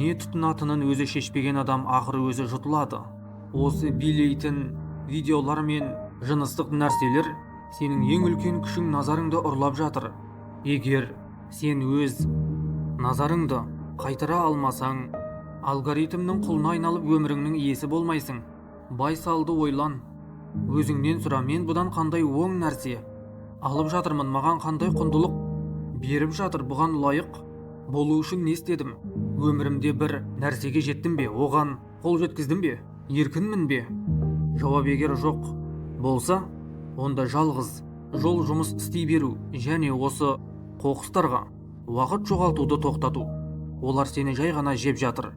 Не тұтынатынын өзі шешпеген адам ақыры өзі жұтылады. Осы билейтін видеолар мен жыныстық нәрселер сенің ең үлкен күшің, назарыңды ұрлап жатыр. Егер сен өз назарыңды қайтара алмасаң, алгоритмнің құлына айналып, өміріңнің иесі болмайсың. Байсалды ойлан, өзіңнен сұра: мен бұдан қандай оң нәрсе алып жатырмын, маған қандай құндылық беріп жатыр, бұған лайық болу үшін не істедім, өмірімде бір нәрсеге жеттім бе, оған қол жеткіздім бе, еркінмін бе? Жауап егер жоқ болса, онда жалғыз жол – жұмыс істей беру және осы қоқыстарға уақыт жоғалтуды тоқтату. Олар сені жай ғана жеп жатыр,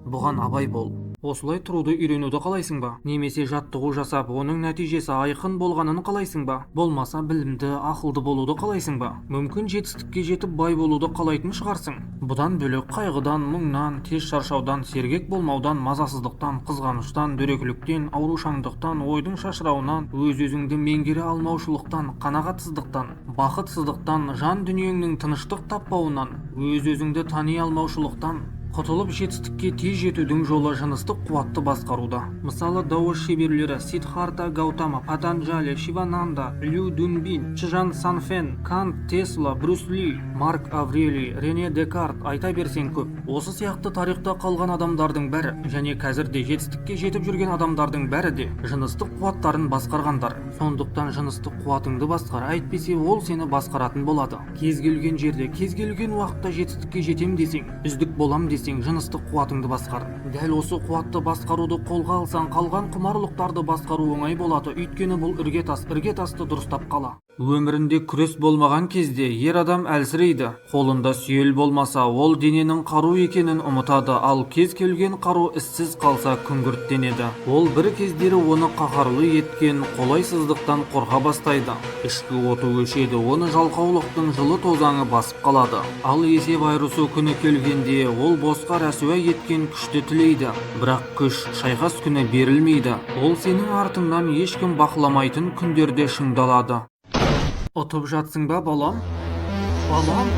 бұған абай бол. Осылай тұруды үйренуді қалайсың ба немесе жаттығу жасап, оның нәтижесі айқын болғанын қалайсың ба? Болмаса білімді, ақылды болуды қалайсың ба? Мүмкін, жетістікке жетіп, бай болуды қалайтын шығарсың. Бұдан бөлек, қайғыдан, мұңнан, тез шаршаудан, сергек болмаудан, мазасыздықтан, қызғаныштан, дөрекіліктен, аурушаңдықтан, ойдың шашырауынан, өз-өзіңді меңгере алмаушылықтан, қанағатсыздықтан, бақытсыздықтан, жан дүниеңнің тыныштық таппауынан, өз-өзіңді тани алмаушылықтан құтылып, жетістікке тез жетудің жолы жыныстық қуатты басқаруда. Мысалы, дао шеберлері Сиддхарта Гаутама, Патанджали, Шивананда, Лю Дунбин, Чжан Санфен, Кант, Тесла, Брюс Ли, Марк Аврелий, Рене Декарт, айта берсең көп. Осы сияқты тарихта қалған адамдардың бәрі және қазір де жетістікке жетіп жүрген адамдардың бәрі де жыныстық қуаттарын басқарғандар. Сондықтан жыныстық қуатыңды басқар, әйтпесе ол сені басқаратын болады. Кез келген жерде, кез келген уақытта жетістікке жетем десең, үздік болам десең, жыныстық қуатыңды басқар. Дәл осы қуатты басқаруды қолға алсаң, қалған құмарлықтарды басқару оңай болады, өйткені бұл іргетас. Іргетасты дұрыстап қала. Өмірінде күрес болмаған кезде ер адам әлсірейді. Қолында сүйел болмаса, ол дененің қару екенін ұмытады. Ал кез келген қару іссіз қалса, күңгірттенеді. Ол бір кездері оны қаһарлы еткен қолайсыздықтан қорқа бастайды. Ішкі оты өшеді, оны жалқаулықтың жылы тозаңы басып қалады. Ал есеп айырысу күні келгенде, ол босқа рәсуа еткен күшті тілейді. Бірақ күш шайқас күні берілмейді, ол сенің артыңнан ешкім бақыламайтын күндерде шыңдалады. Ұтып жатсың ба, балам, балам?